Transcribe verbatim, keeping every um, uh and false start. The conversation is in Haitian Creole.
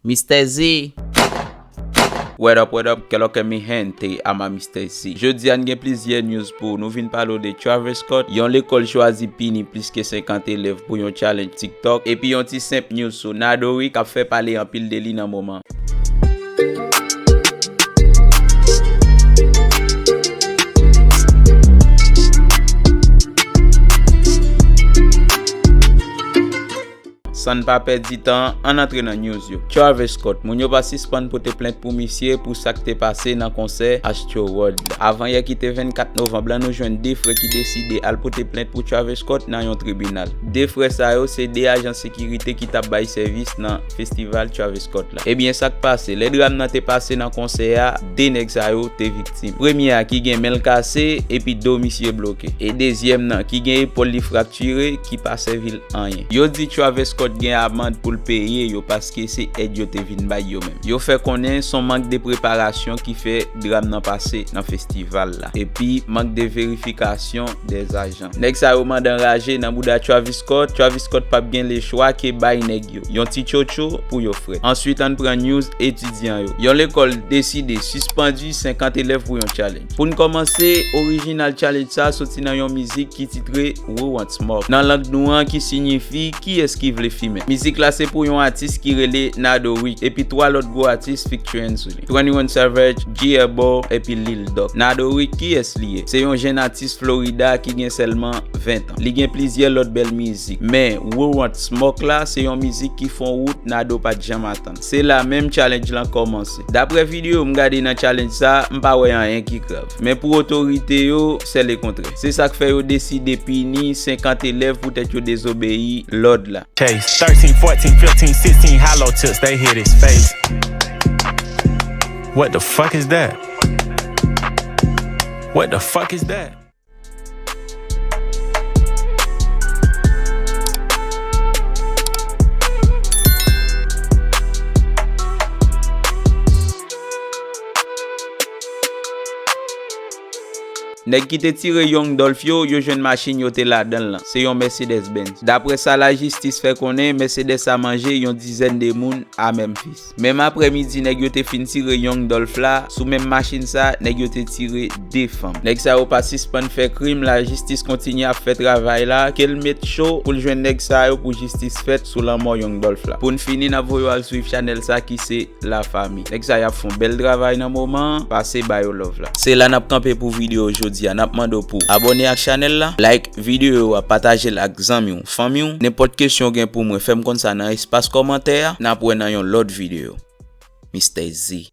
Mister Z. What up, what up, que lo que mi gente, ama Mister Z. Jodi a n gen plizyè news pou nou vin pale w de Travis Scott, yon lekòl chwazi pini plis ke senkant elèv pou yon challenge TikTok, epi yon ti senp news sou Nadori k ap fè pale anpil de li nan moman. San n pa pèdi tan, ann antre nan news yo. Travis Scott, moun yo pa sispann pote plent pou misye pou sa k te pase nan konsè Astroworld la. Avanyè ki te vennkat novanm la, nou jwenn de frè ki deside al pote plent pou Travis Scott nan yon tribinal. De frè sa yo se de ajan sekirite ki t ap bay sèvis nan festival Travis Scott la. Ebyen, sa k pase? Lè dram nan te pase nan konsè a, de nèg sa yo te viktim. Premye a ki gen men l kase epi do misye bloke. E dezyèm nan ki gen epòl li fraktire ki pa sèvi l anyen. Yo di Travis Scott gen amann pou l peye yo paske se èd yo te vin bay yo menm. Yo fè konnen se yon mank de preparasyon ki fè dram nan pase nan festival la. Epi mank de verifikasyon dè ajan. Nèg sa yo mande anraje nan bouda Travis Scott. Travis Scott p ap gen lechwa ke bay nèg yo yon ti tchotcho pou yo frèt. Answit, ann pran news etidyan yo. Yon lekòl deside sispann senkant elèv pou yon challenge. Pou n kòmanse, orijinal challenge sa a soti nan yon mizik ki titre We Want Smoke, nan lang nou an, ki siyifi Kiyès ki vle fimen. Mizik la se pou yon atis ki rele Nadori, epi twa lòt gwo atis featuring sou li, Twenty One Savage, G Herbo, epi Lil Durk. Nadori, kiyès li ye? Se yon jenn atis Florida ki gen sèlman ven tan. Li gen plizyè lòt bèl mizik, men We Want Smoke la se yon mizik ki fè yon wout Nado pa t janm atann. Se la menm challenge lan kòmanse. Daprè videyo m gade nan challenge sa, m pa wè anyen ki grav. Men pou otorite yo, se lekontrè. Se sa k fè yo deside pini senkant elèv poutèt yo dezobeyi lòd la. Chase. Thirteen, fourteen, fifteen, sixteen, hollow tips, they hit his face. What the fuck is that? What the fuck is that? Nèg ki te tire Young Dolph yo, yo jwenn machin yo te ladan l lan. Se yon Mercedes Benz. Daprè sa lajistis fè konnen, Mercedes sa manje yon dizèn de moun a Memphis. Menm aprèmidi, nèg yo te fin tire Young Dolph la, sou menm machin sa, nèg yo te tire de fanm. Nèg sa yo pa sispann fè krim, lajistis kontinye ap fè travay la, ke l met cho pou l jwenn nèg sa yo pou jistis fèt sou lanmò Young Dolph la. Pou n fini, n ap voye w al swiv chanèl sa ki se Lafanmi. Nèg sa y ap fè yon bèl travay nan moman an, pase ba yo love la. Se la n ap kanpe pou videyo jodi a. N ap mande w pou abòne ak chanèl la, like videyo a, pataje l ak zanmi w, fanmi w. Nenpòt kesyon w gen pou mwen, fè m konn sa nan espas kòmantè a. N ap wè nan yon lòt videyo. Mister Z.